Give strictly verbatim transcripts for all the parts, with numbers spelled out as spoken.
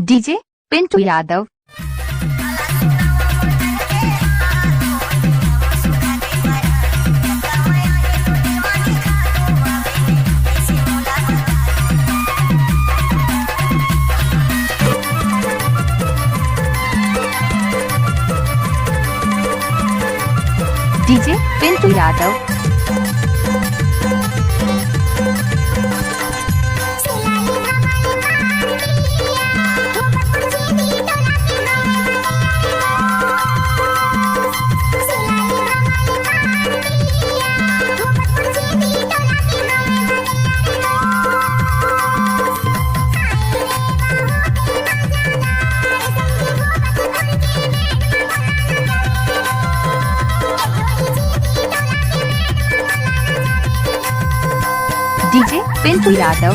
DJ Pintu Yadav. DJ Pintu Yadav. DJ Pintu Yadav.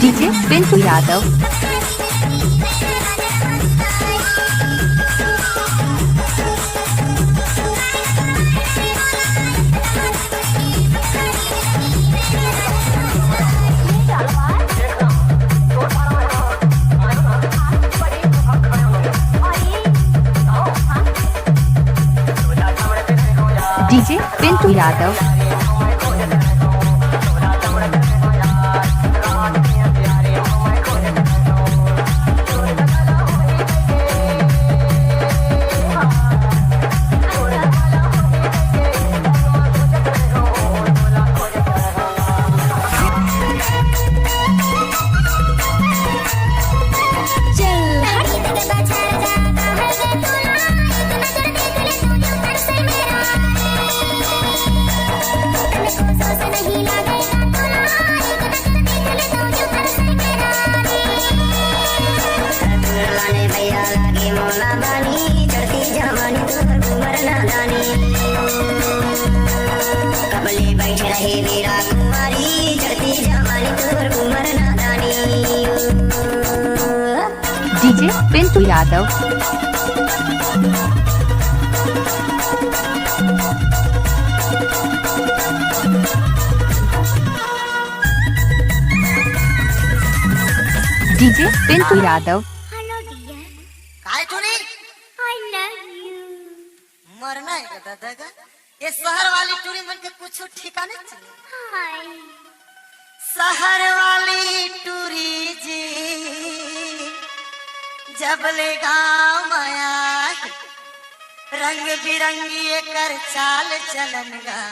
DJ Pintu Yadav. DJ Pintu Yadav. DJ Pintu Yadav. DJ Pintu Yadav. Hello dear, काय टूरी? I love you। मरना है का दादा का? ये शहर वाली टूरी मन के कुछ ठिकाने चले। हाय। शहर वाली टूरी जी, जब ले गाँव माया है, रंग बिरंगी एकर चाल चलन गा,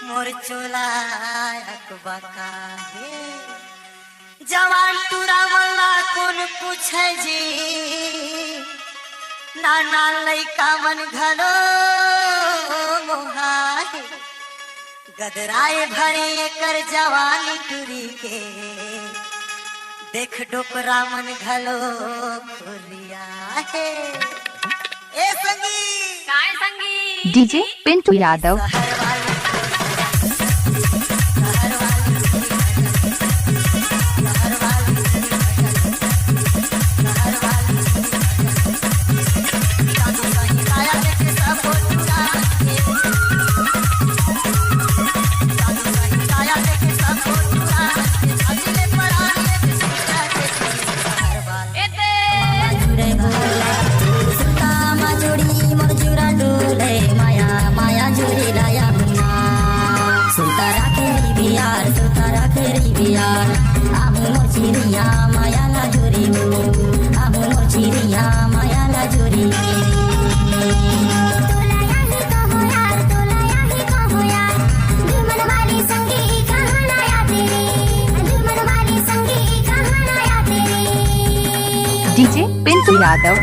मोर चोला अकबका हे। जवान टूरा मन ला कोन पूछे जी, नाना लइका मन घलो मोहाए। गदराए भरे एकर जवानी टूरी के, देख डोकरा मन घलो खुरिया। आहे। ए संगी। काय संगी? डीजे पिंटू यादव। डीजे पिंटू यादव।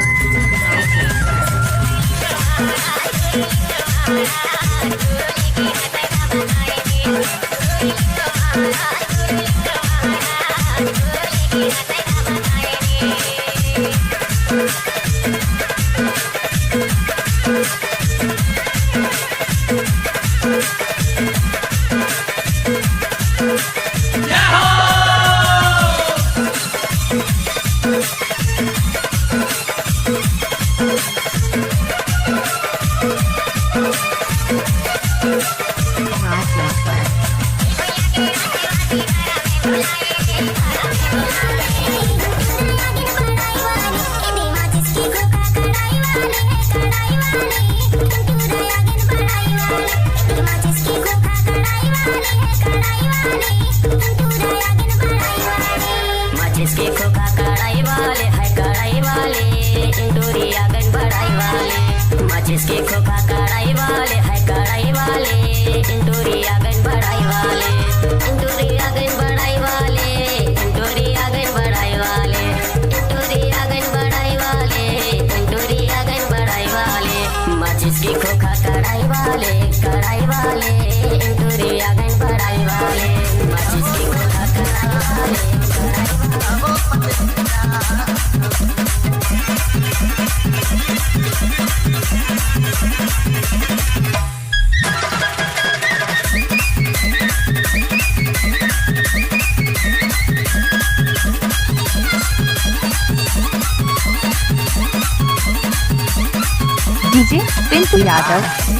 माचिस के खोखा कढ़ाई वाले है, कढ़ाई वाले। इंटूरी आंगन बढ़ाई वाले। माचिस के खोखा कढ़ाई वाले है, कढ़ाई वाले। इंटूरी आंगन बढ़ाई वाले। इंटूरी आंगन बढ़ाई वाले। इंटूरी आंगन बढ़ाई वाले। इंटूरी आंगन बढ़ाई वाले। इंटूरी आंगन बढ़ाई वाले। माचिस के खोखा कढ़ाई वाले, कढ़ाई वाले। इंटूरी आंगन बढ़ाई वाले। माचिस के खोखा कढ़ाई वाले, कढ़ाई वाले। डीजे पिंटू यादव।